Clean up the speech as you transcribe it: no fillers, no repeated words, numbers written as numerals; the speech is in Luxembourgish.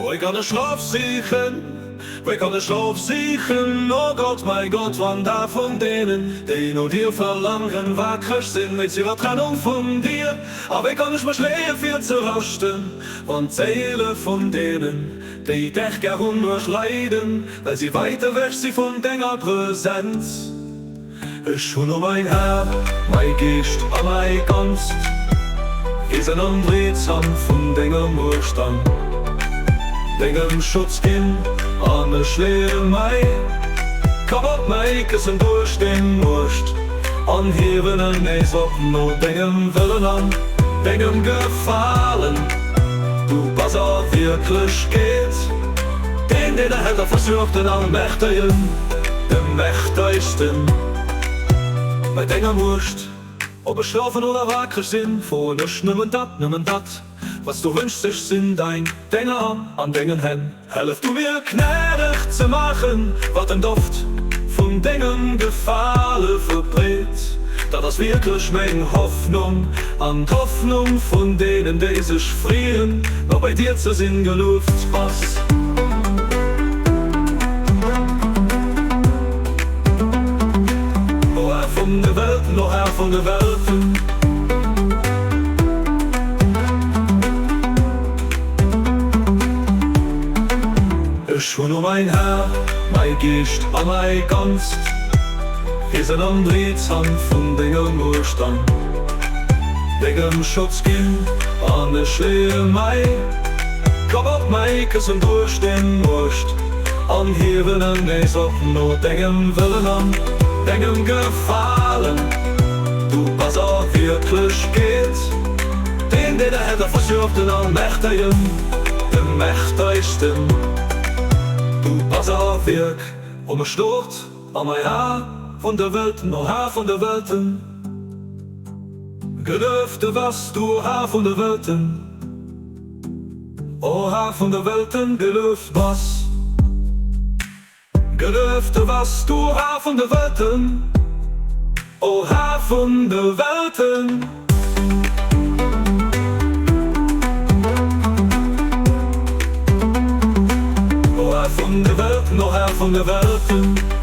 Wéi kann ech Schlof sichen, wéi kann ech Schlof sichen, o Gott, mäi Gott, wann d'Ae vun deenen, déi no dir verlaangen, waakreg sinn wéinst hirer Trennung vun dir? A wéi kann ech mech leeë fir ze raschten, wann d'Séile vun deenen, déi dech gär hunn, uerg leiden, well si wäit ewech si vun denger Presenz? Ech hunn o mäin Här, mäi Geescht a mäi Ganzt, Wiesen an d'riets Hand vun denger Muecht an dengem Schutz ginn, an ech leeë mäi Kapp op mäi Këssen duerch deng Muecht an hiewen en nees op no dengem Wëllen an dengem Gefalen. Du bass a Wierklechkeet deen, deen erhält a versuergt, den Allmächtegen, de Mächtegsten. Bei denger Muecht, ob ech schlofen oder wakreg sinn, froen ech nëmmen dat, nëmmen dat, wat s du wënschs, ech sinn dein Dénger an an dengen Hänn. Hëllef du mir gnädeg ze maachen, wat den Doft vun dengem Gefale verbreet. Dat ass wierklech meng Hoffnung an d'Hoffnung vun deenen, déi sech freeën, no bei dir ze sinn. Gelueft bass. O Här vun de Welten, o Här vun de Welten. Ech hunn o mäin Här, mäi Geescht a mäi Ganzt, Wiesen an d'riets Hand vun denger Muecht an dengem Schotz ginn, an ech leeë mäi Kapp op mäi Këssen duerch deng Muecht an hiewen en nees op no dengem Wëllen an dengem Gefalen. Du bass a Wierklechkeet deen, deen erhält a versuergt, den Allmächtegen, de Mächtegsten. Du bass a Wierk, o mech dort a mei Har vun de Welten, o Har vun de Welten. Gelueft de bass du, o Har vun de Welten, o Har vun de Welten, gelueft bass. Gelueft de bass du, o Har vun de Welten, o Har vun de Welten. O Har vun de Welten, o Har vun de Welten.